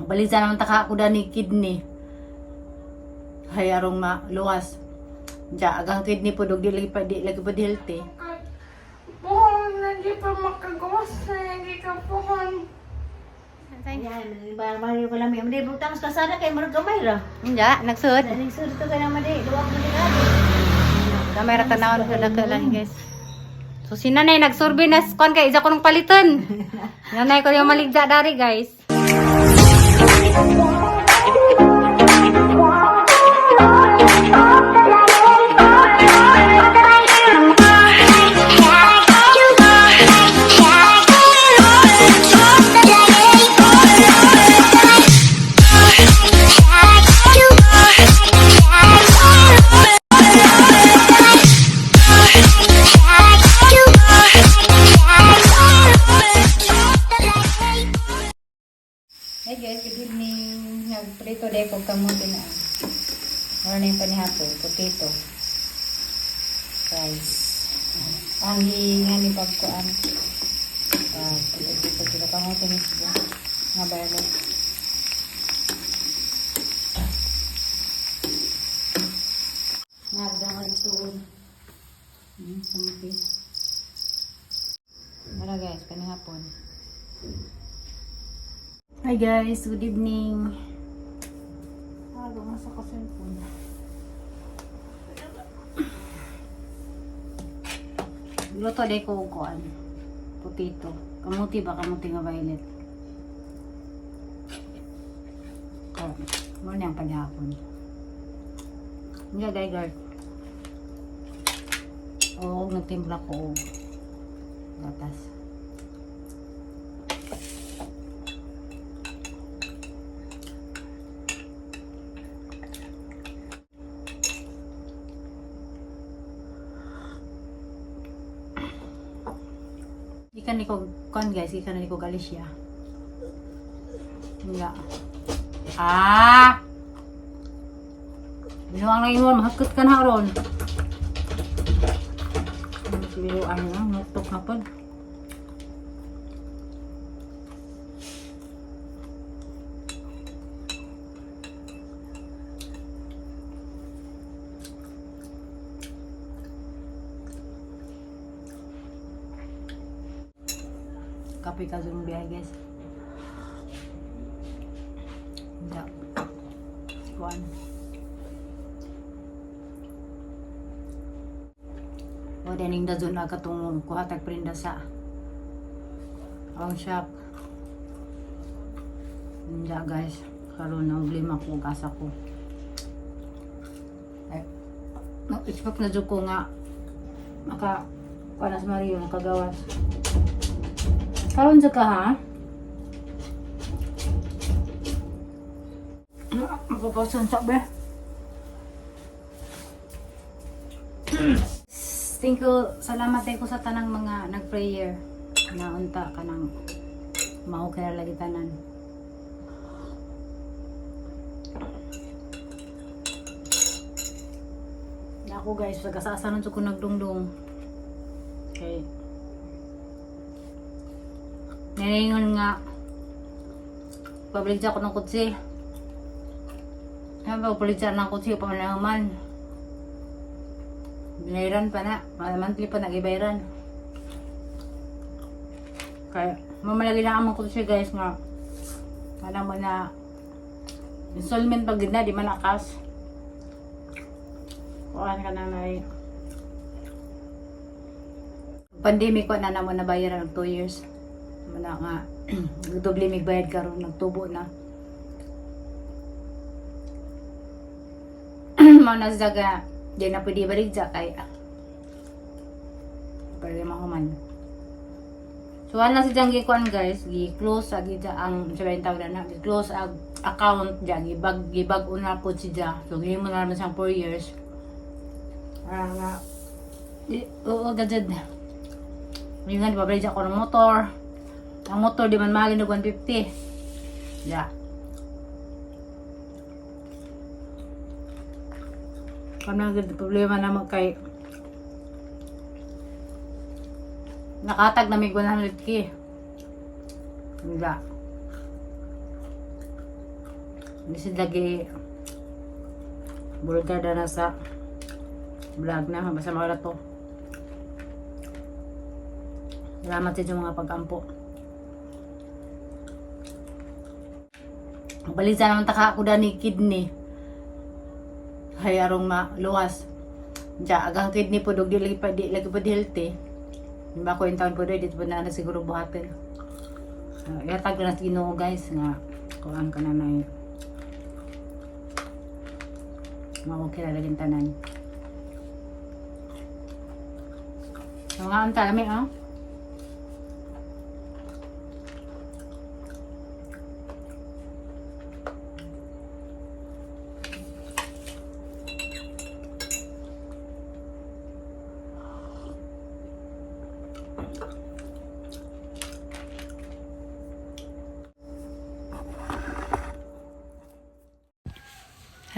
Balik sa naman taka ako ni kidney. Hay arong maluwas. Diya, agang kidney po, dog di lagi pa di healthy. Puhon na di pa makagawas na hindi ka puhon. Ayan, Mario ko lang. Hindi, butang sa kasada kay Marag gamay ra. Hindi, nagsuod. Nagsud to kay naman di. Duwag mo din abi. Gamay ra tanawon ko dagko lang, guys. So si nanay nagsurvey na kon kay isa ko nung paliton. Nanay ko yung maligda dari, guys. Hey guys, good evening. Nagprito day ko kamote na. Morning pa ni hapon, potato. Rice. Ang hihinga ni pagkuan. Ah, potato kilo kamote ni siya. Nga violet. Nagdang tuon. Kamote. Wala guys, panihapon. Hi guys, good evening. Ah, lumasa ko cellphone. Luto day ko kuan. Potato. Kamuti ba kamuti nga violet? Ko. Mo niyang panihapon. Hindi day guys. Oo, nagtimpla ko og gatas. Ikan ni ko kon guys, ikan ni ko Galicia. Nga. Ah! Binuang lang imo, mahakot ka na ron. Binuang na, nutok na pod. Kape ka sa biyahe guys. Hindi. Kuan. O dening da zon katong kuha tag prinda sa ang shop. Hindi guys. Karon na problema ko gasa ko. Ay, nag-expect na jud ko nga maka kuha na sa Mario makagawas. Karon sa ka ha? Magkakasan sa be. Thank you. Salamat ko sa tanang mga nag-prayer na unta ka ng maukay ra lagi tanan. Ako guys, pagkasasanon sa ko nagdungdong. Okay. Nilingon nga pabalik ako ng kutsi. Ano ba, pabalik ng kutsi pa man. Binayaran pa na. Monthly pa nag-ibayaran. Kaya, mamalagi lang ang mga kutsi guys nga. Alam mo na installment pag na, di man nakas. Kuhaan ka na may pandemic ko na namo nabayaran og 2 years. Muna nga doble mig bayad karon nagtubo na. Mao na siya ga di na pwede balik dya kay pwede mahuman. So wala si Jang gikuan guys, gi-close agi dya ang sa tawag na gi-close ag account dya, gibag gibag una po si dya. So gihimo na naman siyang 4 years. Ah, nga. Oo, gajad. Yun nga, di ba, ako ng motor. Ang motor, di man mahalin og 150. Yeah. Kanang gid problema na mo kay nakatag na may 100K. Diba? Hindi sila lagi bulgar na sa vlog na. Basta mawala to. Salamat sa inyong mga pag-ampo. Balik sa naman taka ako ni kidney. Hay arong maluwas. Diya, agang kidney po, dog di lagi pa, di lagi pa di healthy. Di ba ko yung taon po doon, dito po na na siguro buhatin. Ihatag na sa Ginoo guys nga kuan ka na na ma-okay na lagi tanan. So nga ang talami oh.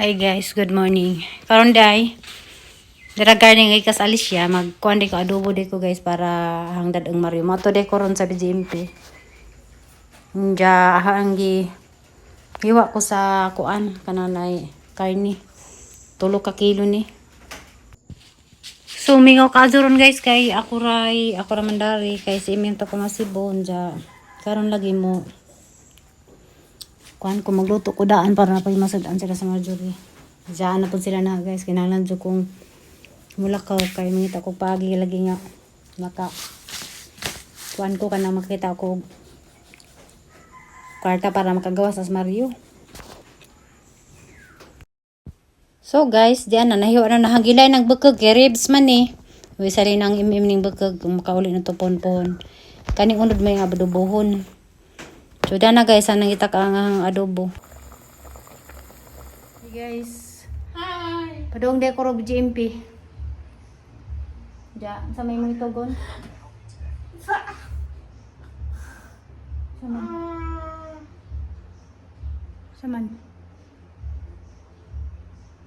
Hi guys, good morning. Karon day, dira garden kay kas Alicia, magkuan di ko adobo di ko guys para hangdad ang Mario. Mato di ko ron sa BGMP. Nja ang gi hiwa ko sa kuan kananay karni. Tulo ka kilo ni. So mingaw ka ron guys kay ako ray, ako ra man dari kay si Iminto ko masibo nja. Karon lagi mo kuan ko magluto ko daan para na masud-an sila sa Marjorie. Diyan na po sila na guys. Kinahanglan jud kong mulakaw kay mangita ko pagi lagi nga maka kuan ko kana makita ko kwarta para makagawa sa Mario. So guys, diyan na nahiwa na nahagilay ng bukog kay ribs man eh. Uy sali nang imim ning bukog kung makauli na to ponpon. Kaning unod may nga adobohon. So dana guys, anang kita ka ang adobo. Hey guys. Hi. Padong de ko GMP. Ja, sa may mga itugon. Sa Sa man. Sa man.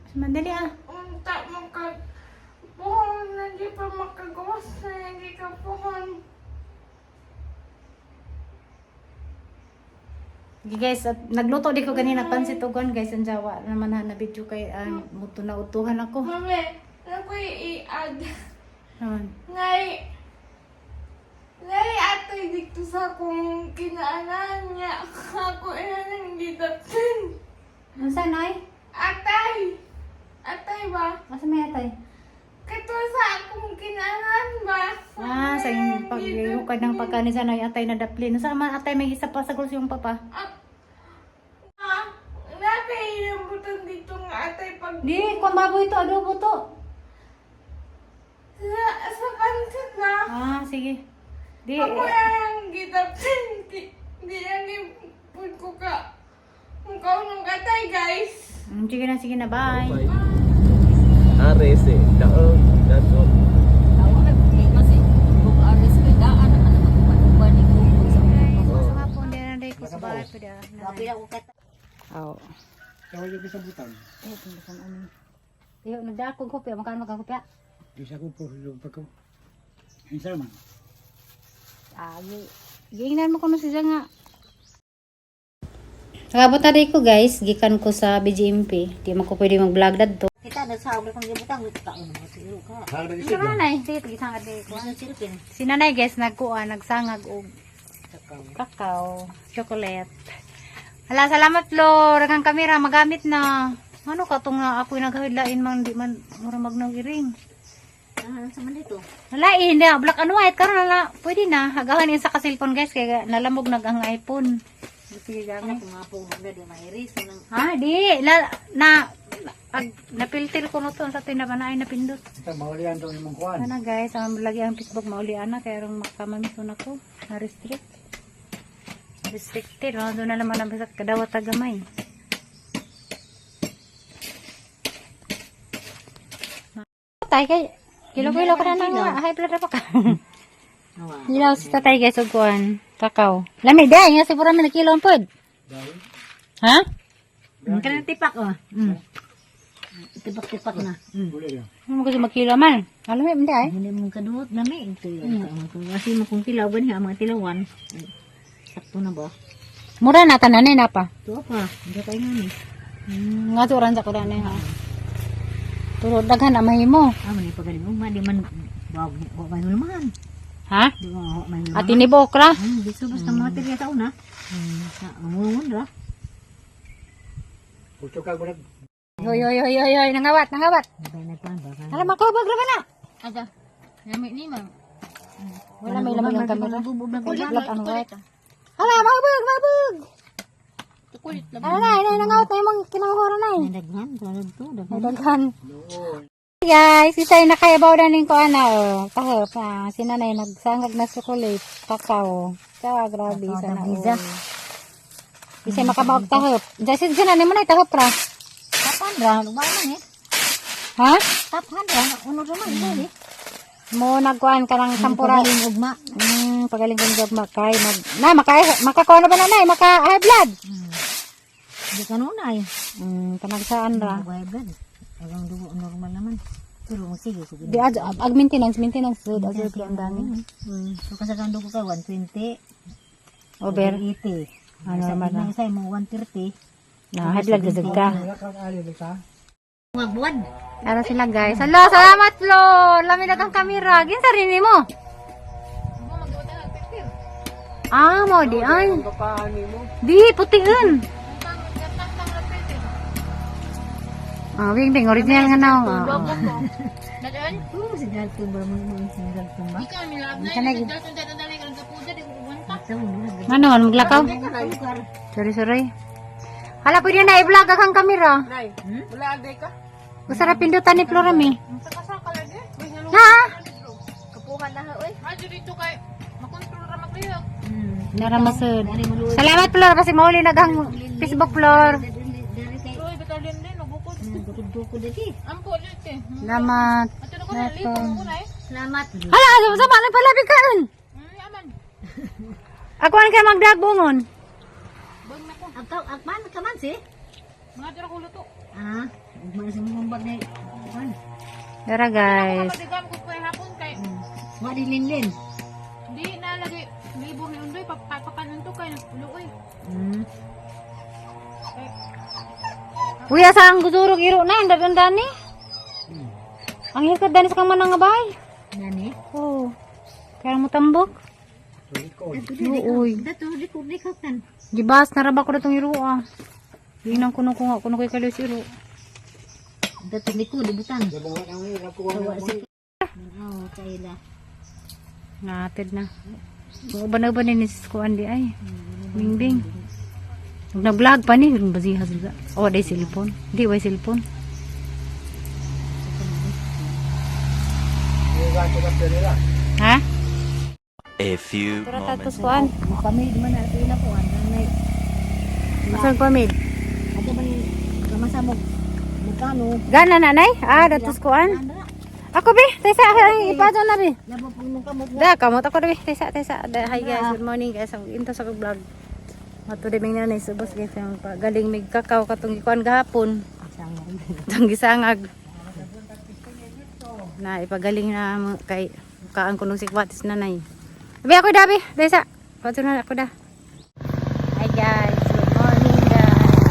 Sa man dali ah. Unta maka puhon na di pa makagawas na hindi ka puhon. Okay guys, at nagluto di ko ganina pansit ugon guys ang jawa naman ha na video kay muto na utuhan ako. Mami, ano ko i-add? Naman. Nay, nay atoy dito sa akong kinaanan niya. Ako ilan ang gitapin. Unsa nay? Atay! Atay ba? Asa may atay? Kato sa akong kinaanan ba? Ah, sa inyong paghukad ng pagkain sa nay atay na daplin. Unsa man atay may isa pa sa guls yung papa? Ah, ah, napahiramutan dito nga atay pag Di, kung baboy to, adobo to. sa pansit na. Ah, sige. Di, Ako ang gitapin. Di, di ang ipun ko ka. Mukha nung katay, guys. Sige na, bye. Ares eh. Daog, dato. Wapila ko kata. Oo. Tawag yung sa butang. Eh, tungkol ano. Iyo, nagdako kopya, magkano magkakopya? Isa ko po yung pagka. Isa man. Ah, giingnan mo kuno siya nga. Nakabot na rin ko guys, gikan ko sa BGMP. Di man ko pwede mag-vlog dadto. Kita na sa ako kung gibutang kaon mo siguro ka. Hagdag Si nanay, sige, gisangag din ko. Ano silpin? Si nanay guys, nagkuha, nagsangag og Kakao. kakao, chocolate. Hala, salamat Flor. Ang kamera magamit na. Ano ka tong nga ako'y naghahidlain man di man mura magnagiring. Ah, sa man dito. Wala eh, hindi ah, black and white karon na pwede na. Hagahan yun sa ka-cellphone guys kaya nalamog nag ang iPhone. Sige Ano gamit. kung nga po magda di mairis nang Ha, di la, na ag, napilter ko no to sa tinaban ay napindot. Ito, maulian daw yung kuan. Ana guys, ang lagi ang Facebook maulian na kaya rong makamamison ako na restrict. Restricted, no? Doon na naman ang bisat kadawat tagamay. Tay kay kilo-kilo ka na nga, high blood na pa ka. Nawa. Hilaw si tatay guys og kuan, kakao. Lami day nga siguro man kilo ang pod. Ha? Kanang tipak oh. Tipak-tipak na. Uli na. Ano mo kasi magkilo man? Alam mo hindi ay. Hindi mo kaduot na may ito yun. Kasi mo kung tilaw ba niya, mga tilawan. Sakto na ba? Mura na tanan na pa. Tuwa pa. Hindi pa nga ni. Nga turan sa kuda na ha. Pero daghan na mahimo. Ah, man pagaling ugma di man wa wa may hulmahan. Ha? Di wa may hulmahan. Ati ni Bokra. Di so basta mga tirya sa una. Na umungon ra. Puto ka murag. Hoy hoy hoy hoy hoy, nangawat, nangawat. Bay na kuan ba. Tara makabag ra ba na? Ada. Lami ni ma'am. Wala may laman ang kamera. Black and white. Hala, mabag, mabag. Kulit lang. Ano na, ano nangawat na imong kinahura na eh. Daghan, daghan to, daghan. May daghan. Guys, isa yung nakayabaw na ning ko ana oh. Kahop na si nanay nagsangag na chocolate, kakao. Ka grabe isa na. Pizza. Oh. Isa makabaog tahop. Jasin si nanay mo na tahop ra. Tapan ra, wa man eh. Ha? Tapan ra, uno ra man dili. Mo nagkuan ka ng sampura. Pagaling ugma. Pagaling kong job makay mag na makay makakuan na ba nanay maka high blood. Di kanunay. Kanagsaan ra. Way blood. Ang dugo normal naman. Pero sige, sige. Di ag, ag maintenance maintenance food as ang dami. So kasi ang dugo ka 120, Over. 80. Ah, normal na. na. Sa imong 130. Na high blood gud ka. Wala kang ali ka. Mga buwan. Ara sila guys. Hala, salamat Flor. Lami na kang kamera. Ginsa rin nimo? Ah, mo di ay. Di putiin. Ah, wing ding original nga naong. Ah. Dadaan? Oo, si Dalton ba mo si Dalton ba? Ikaw nilab na. Kanay. Dalton dadaan dali kan kapuda di ko kumanta. Sa uno. Ano man maglakaw? Sorry, sorry. Hala, pwede na i-vlog akang kamera. Nay, wala agay ka. Gusto ra pindutan ni Flora mi. Saka lagi. Uy, ngalo. Na? Kapuhan na oy. Adyo dito kay makontrol ra maglihok. Naramasod. Salamat Flor kasi mauli nagang Facebook Flor. Dari kay Uy, batalyon din nabukod. dukod-dukod dito. Ampo ulit eh. Salamat. Ato na ko na lipo ko na eh. Salamat. Hala, sama na pala bigkaan. Aman. Ako ang kay magdagbungon. Agkaw agman kaman si. Mga dira ko luto. Ah, ugma na sa mong bag ni. Kuan. Dara guys. Madigam ko pa hapon kay Wa di linlin. di na lagi libur ni undoy papakanon to kay luoy. Uy, asa ang gudurog iro na, ang dagan dani. Ang hikot dani sa kang manang nga bay. Nani? Oo. Kaya mo tambok. Uy. Dato likod likod kan. Gibas, naraba ko na itong iro ah. Ginang kuno ko nga, kuno kay kalis iro. Dato likod ibutan. Wa si. Oh, kaila. Natid na. Uban-uban ni sis ko andi ay. Bingbing. Nag-vlog pa ni, baziha sila. Oh, day cellphone. Di way cellphone. Ha? A few Tara moments tatos kuan. Pamid man na ito ina ko anay. Asan pamid? Ato man gamasa mo magkano? Gana nanay? Ah, datos kuan. Ako be, taysa ay ipato na be. Labo pong mong kamot Da, kamot ako be, taysa taysa. Da, hi guys, good morning guys. Ang into sa kong vlog. Mato di ming nanay subos guys ang pa- galing mig kakao katong gikuan gahapon. Itong gisangag. Na ipagaling na mo kay kaan ko nung sikwatis nanay. Abi ako da be, daysa. Pato na ako da. Hi guys, good morning guys.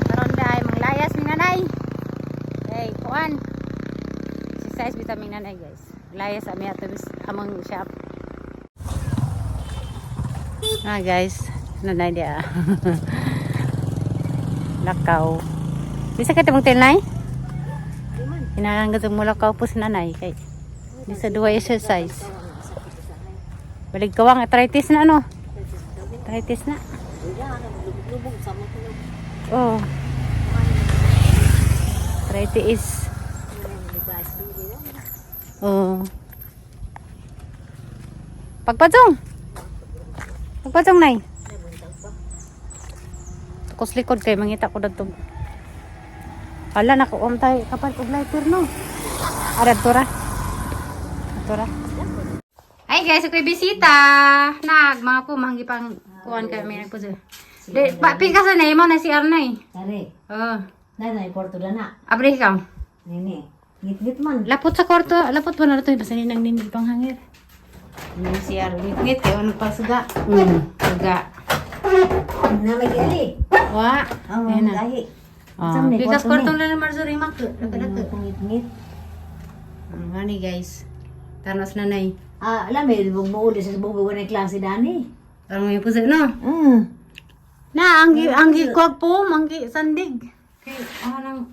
Karon day manglayas ni nanay. Hey, kuan. Si size vitamin nanay guys. Layas ami ato bis among shop. Ah guys, nanay dia. Lakaw. Bisa ka tabang tinay? Kinahanglan ka mo lakaw po sa nanay kay di sa duwa exercise. Balik kawang arthritis na ano? Arthritis na. Oh. Arthritis. Oh. Pagpatong. Pagpatong nay. Tukos likod kay mangita ko dadto. Hala nakaom tayo kapal og lighter no. Arad tora. Tora. Ay guys, ako'y bisita. Nag mga po manggi pang kuan kami nagpo. Di pa pika sa nay mo na si Arnay. Tare. Oh, Nanay kwarto na na. abre ikaw. Nini. Ngit-ngit man. Lapot sa kwarto, lapot pa na ito, basta ninang nini pang hangir. Ano si Arnay? Ngit kayo nagpasuga. Suga. Na may gali. Wa. Ang Ayan na. gahi. Ah, pikas kwarto na ni Marjorie mak. Ngit-ngit. Ang gani guys. Tanos nanay. Ah, alam eh, bug mo ulit sa bug ko na klase dani. Parang may puso no. Na ang gi kuwag po, ang gi sandig. Kay ah nang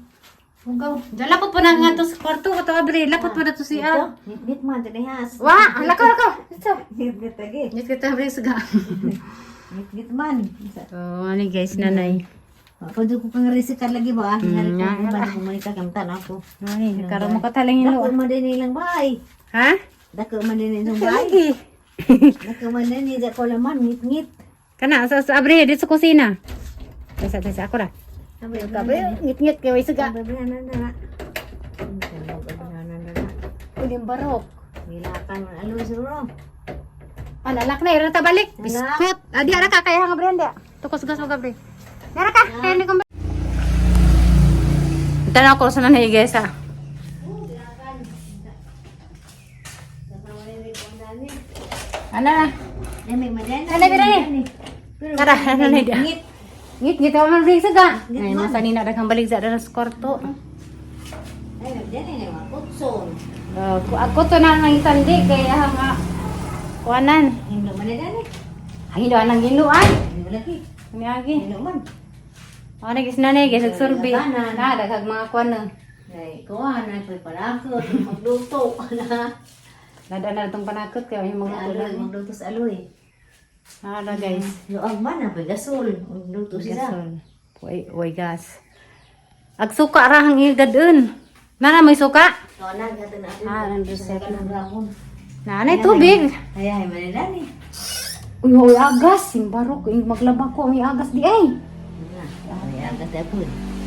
hugaw. Dala po na nga to sa kwarto kato abre, lapot pa na to siya. Ngit-ngit man dani has. Wa, ang lakaw lakaw. Ito. Ngit-ngit agi. Ngit kita abre suga. Ngit-ngit man. So, ano guys, nanay. Pwede ko kang resikat lagi ba? Mm, Ngari ko ba ko manika kamtan ako. Ay, karon mo katalang ilo. Dako man din ilang bay. Ha? Dako man din ilang bay. Lagi. Dako man din ni ko laman ngit-ngit. Kana sa abre dito sa kusina. Tesa tesa ako ra. Sabi Kabe, ngit-ngit kay way suga. na na. Uling barok. Nilakan man alo siguro. Ah, lalak na, ira ta balik. Biskot. Adi ara ka kaya nga brenda. Tukos gas mo gabre. Dara ka, kaya ni ko. Tanaw ko sa nanay guys ah. Ano na? Dami man din. Ano, dali. Tara, ano na dia? Ngit. Ngit ngit ako man balik sa Ay, nasa nina daghang balik sa dara sa kwarto. Ay, dali na mga kutson. Ako to na nang isandi kay ah nga kuanan. Hino man din dani. Ang hilo anang ginuan. Hino lagi. Niagi. Hino man. Ako na gis nanay guys nagsurvey. Daghanan. Na daghang mga kuan na. Ay, kuha na po'y panakot, magluto na. Nada na itong panakot kaya yung mga Aloy, tulan. magluto sa aloy. Ano guys. Luag man na po'y gasol, magluto siya. Gasol. Way, way gas. Ag suka ra ang igadun. Nana may suka? So, na, gata na. Ah, nandun Sa kalong Nanay tubig. Ay, ay, manilani. Uy, uy, agas. Simbarok. Yung maglaba ko, may agas di ay. Ay, agas na po.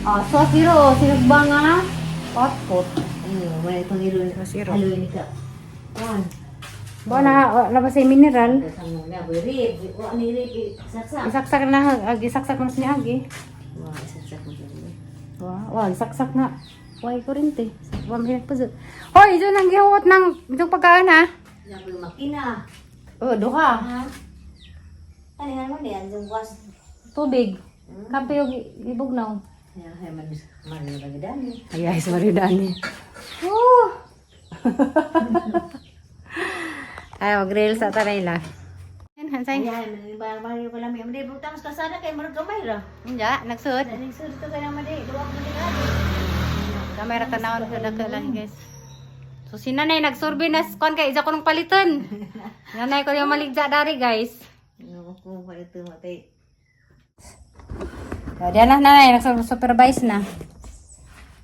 Ah, so siro, sinugba nga. Pot-pot. Ay, wala itong ilo. Zero. Aloy ni ka. Kuhan. Ba na, wala ba sa mineral? Sa mga na, rib. Wa ni rib, saksak. Isaksak na, ag isaksak mo sa niagi. Wa, saksak mo siya. Wa, wa, isaksak na. Way ko rin te. Wa mahirap pa dyan. Hoy, dyan ang gihuot ng itong pagkaan ha. Na po'y makina. Oh, duha. Ha? Ano nga naman yan? Yung was. Tubig. Kape yung ibugnaw. Ay, ay, man, man, lagi dani. Ay, ay, sorry, Dani. Woo! Ay, mag-grill sa tanay lang. Yan, hansay. Ay, ay, man, man, ko lang. Hindi, butang sa kasada kay marag gamay ra. Hindi, nagsud. Daling sud to kay naman di, duwag mo din ate. Kamera tanaw na sa dagka lang, guys. So, si nanay, nagsurvey na kon kay isa ko nung palitan. Nanay ko yung maligja dari, guys. Ano ko pa ito matay. So, diyan na, nanay, nagsupervise na.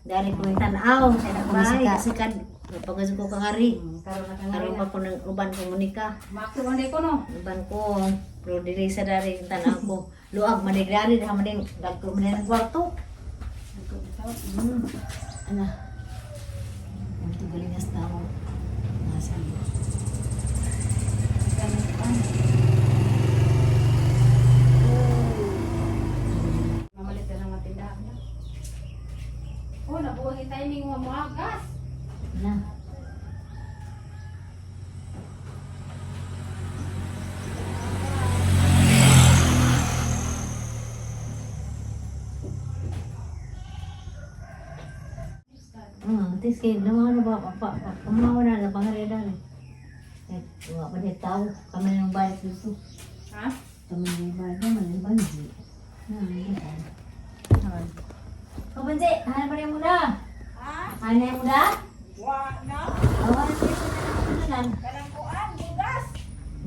Dari ko yung tanaw sa bay kasi kad pagkas ko kangari. Karon pa ko ng uban ko monika. Makto, hindi ko, no? Uban ko pero dili sa dari yung tanaw ko. Luag manig dari dah maning dagko maning ang kwarto. Ana. Ang galingas na ako. Nasa. Mamalit na ng matindahan na. Oh, nabuhay yung timing mo, muagas. Na. Ah, tis kay naman na ba pa pa pamawa na na pangaredan. Eh, wa pa ni tao kami nang balik dito. Ha? Kami nang balik naman ang banji. Ah, Ko banji, hanap pa rin mo na. Ha? Hanap mo na? Wa na. Oh, hanap pa rin mo na. Kanang kuan, bugas.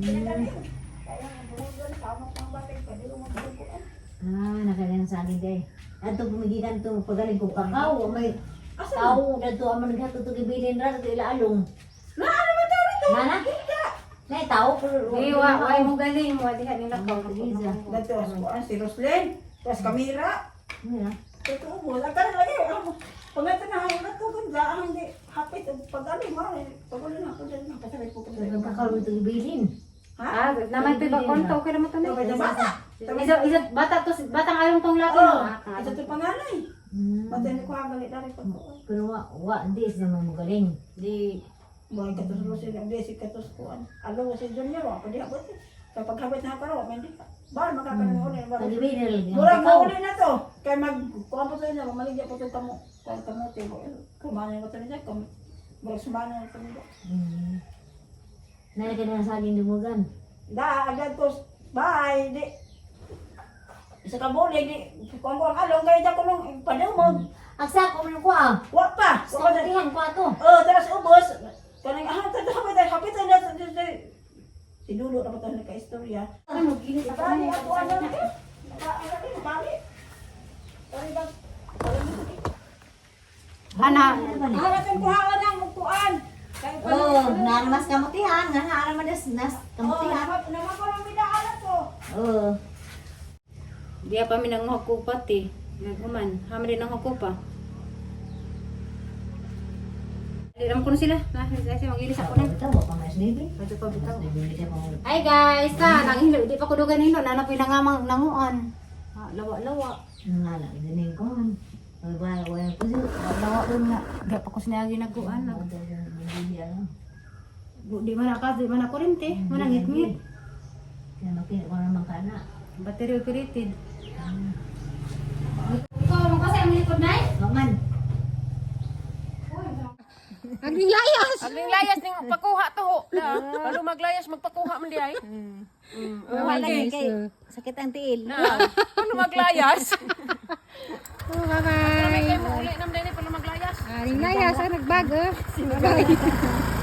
Pinagaling. Kaya ang bugan, tama pang batay, pwede ko magbubuan. Ah, nakalang sa akin day. Ato gumigikan to pagaling ko kakao, may tao na to aman naghato to gibilin ra to ilaalong. Na, ano ba tayo rito? Nana? Nay tao pero Di, wa, wa mo galing. Wa diha nila ko. Dito, kuan si Roslyn, tapos kamera. Mira. Totoo mo, lagay lagi. Pagkata na ako natugod da, ang hindi hapit pag ano mo, pag ano na ako dyan, nakasabay po Pero kakao to gibilin. Ah, naman pa ba konto okay naman to na. Sabay na bata. Isa isa bata to batang along tong lato. Oo, no? ito to panganay. Bata ni ko hagalit dari pag ko. Pero wa wa hindi is naman mo galing. Di Mo katos Roslyn, ang si katos kuan. Alo si Junior, wa pa di abot. Kapag habit na ako, may di. Ba makakanang uli ba. Pag-ibig na lang. Murag mauli na to. Kay mag kuan pa to na mamaligya pa to kamo. Kuan kamote ko. Kumana ko to niya kam. Murag sumana na to niya. Nalagay na sa saging dumugan. Da agad ko bye di. Isa ka bulig di kuan ko ang along kay da ko nung padumog. Ang sako mo ko ah. Wa pa. Sa Wa pa. kamutihan ko ato. Oh, taras ubos. Kanang ah, tato hapit ay hapit ay na si Dulo na pa tayo nagka-istorya. Ano ginis ako Bali na. ako ano na. Naka bali. Bali ba? Ana, Harapan ko hawa ng upuan. Kay pa. Oh, na mas kamutihan, nga na naman nas nas Oh, kamutihan. naman ko lang bidaan ko. Oh. Diya pa mi nang hakupat eh. Naghuman, hami din ang hakupa. Di naman ko na sila. Na, kasi magilis ako na. Ito, wa pa mas libre. Medyo pa bitaw. Mas libre pa mo. Ay guys, ta nang hilo, di pa ko dugan hilo, nana po yung nangamang nanguan. Ah, lawa-lawa. Nga lang, ganun ko. Ay, ba, wala ko siya. Lawa dun nga. Di pa ko sinagi naguan. Di man aka, di man ako rin te. Manangit-ngit. Kaya makita ko naman ka na. Battery operated. Ikaw, mo kasi ang likod na Maman. Agning layas! Ang layas ning pakuha to ho. Na, ano maglayas magpakuha man di ay. Wala kay sakit ang tiil. Na, ano maglayas? Oh, bye-bye! Kay mo uli nam dinhi pala maglayas. Agning layas, ah, nagbago. Bye-bye.